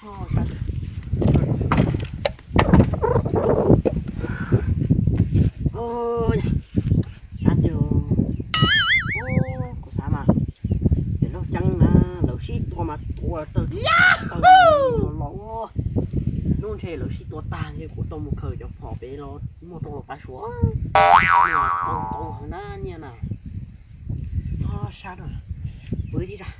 Sab tiag, kuv xav mas, cov noj ceeb na, lawv sib tua mas tua tawg tawg los los. Hnub ntshe lawv sib tua tag ntshe kuv tau mus khaws cov phom pem los muag rau los pab suav. Tau tau heev na nyiaj na. Sab na, pw tib dag.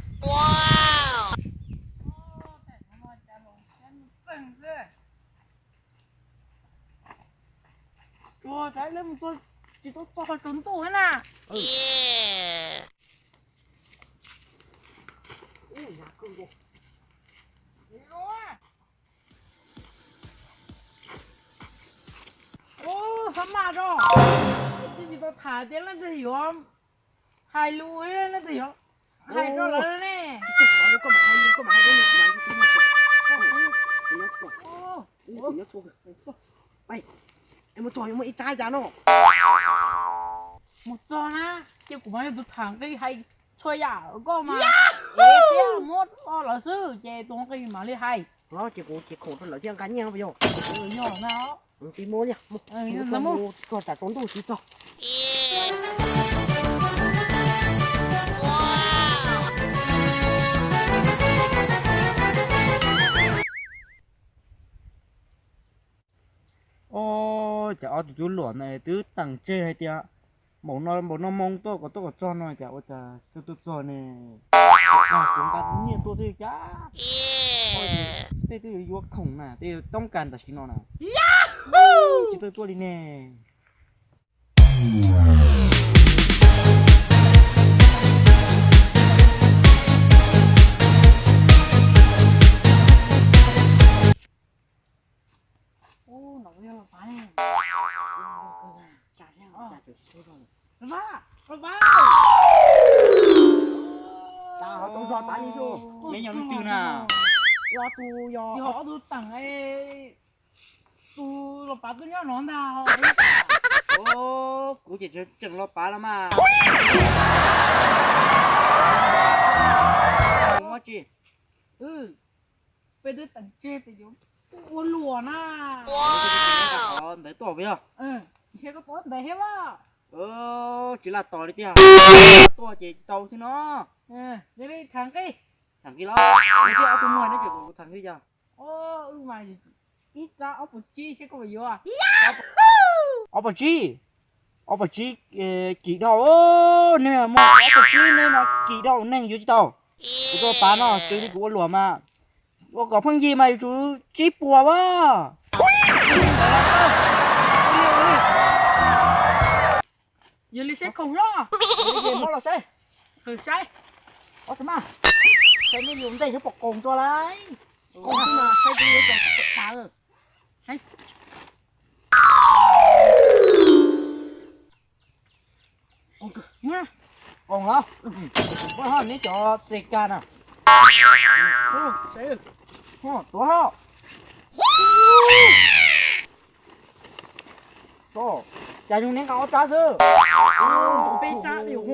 Tsis tau txog tsaus ntuj na. Ub, xab maj tso. Twb tsis tau tham tias leej twg yuav hais lus, leej twg yuav hais rau lawv ne. Mus txog, muaj ib rab cas no. Mus txog na, cia kuv mas yog tus tham nqi hais txhua yam koj mas. Es thiab muab rau lawv xwb ces tus nqi mam li hais. Ces kuv ces khoom rau lawv thiaj nqa nyiaj no yog. Yog na. Mus, mus txog tsam tsaus ntuj tsis txog. Os, cas ob tug tub luam ntawd twb teem tseg hais tias npaum no npaum no moo tuaj kom tuaj kom txog no cas ua cas tsis tuaj tuaj txog ne? Kuv nqa nyiaj tuaj twb cas, tej twb yuav yuav khoom na, tej toob kas tam sim no na, tsis tuaj tuaj li ne. Me nyuam leej twg na? Yog tus teem, tus los pav tuaj nyob no ntag. Kuv ces tseem los pav los mas. Muaj tsi? Peb twb teem tseg tias yuav ua luam na. Ntawd tuaj puas yog? Ntshe koj tuaj ntawd thiab. Tsis laj tos li tiag, tuaj ces tsis tau xwb no. Yog li tham nqi. Tham nqi los, kuv twb ob tug muag neb ces kuv tham nqi yog. Ib rab ob puas tsib thiab koj puas yuav? Ob puas tsib, ob puas tsib kim dhau, nej muaj ob puas tsib nej no kim dhau neeg yuav tsis tau. Kuv tuaj pav no xws li kuv ua luam mas ua kom pheej yig mas yuav tsum tsib puas as. Yog li saib khoom los. Muab los saib. Saib. Ob tug mas, saib nej yus ntej xyov puas qoos tso lauj. Qoos los, muaj neb cov xes kas na. Tuav hauj. Cas yus neb nqa ob rab xwb.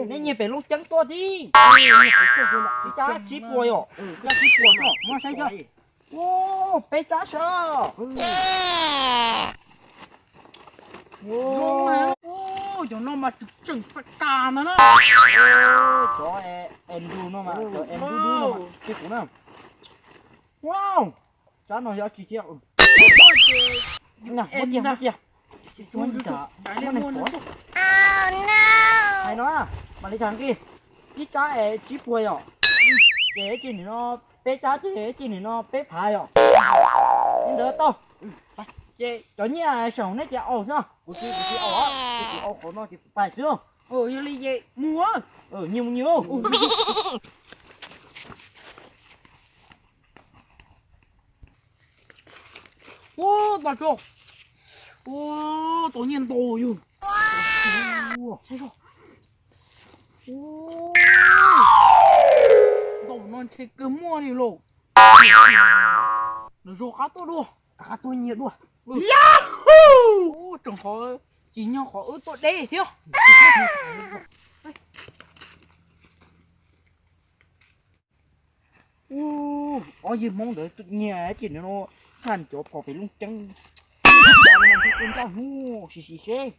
Neb nyiag pem Looj Ceeb tuaj tib. Tsib rab tsib puas yom, tsib rab tsib puas no muab saib koj. Peb rab sab. Cov no mas tseem xab kas ntag na. Cov es nrus no mas, cov es nrus dub no mas, kuv na. Rab no yog tsis thiab. Muab cia, muab cia. Hais no, mam li tham nqi. Ib rab es tsib puas yom. Ces ib tsig nim no peb rab, ces ib tsig nim no peb phav yom. Li ntawd tau. Ces cov nyiaj saum neb ces aus xwb. Kuv tsis, kuv tsis aus, kuv aus qhov no ces kuv pais xwb. Yog li ces mus. Nyias mus nyias. Ua, tas tso. Ua, tau nyiaj ntau yog. Saib tso. Ntau no ntshe kawg muaj li lauj. Lawv zos qab tuaj dua. Qab tuaj nyiag dua. Tseem qhov tsis nyog qhov wb tuaj deb thiab. Ub, ob yawg Hmoob ntawd nyiag ces nws no, txhaj cov phom pem looj ceeb. Tus ncaj hnub sim sim seb.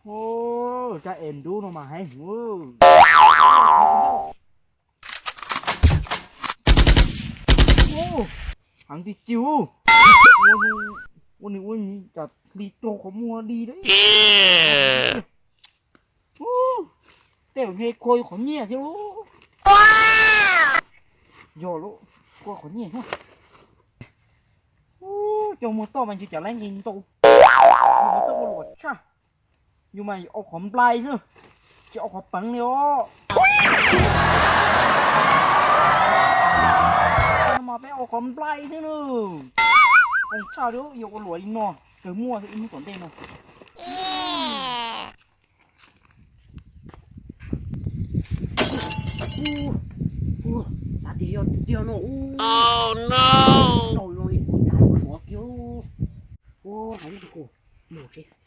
Ub, zaj es ntub no mas heev heev. Heev tiag tiag. Ua nws ua cas hli raug qhov muag li lawm. Tej zaum nws kua qhov nyiaj thiab lauj. Yog lauj, kua qhov nyiaj thiab. Cov muag toj mas ntshe cas leej li ntau. Yus mas toj ua luam tshaj. Yus mas au qhov nplai xwb, tsis au qhov peev li os. Mas peb au qhov nplai xwb na. Qhov tshaj li yus ua luam li no, kawg muaj ib hnub tom ntej no. Xav tias yog tiag no. Ub, tau zoo li kuv ntshai ua suav kiag. Ub, hais ib tug mus seb.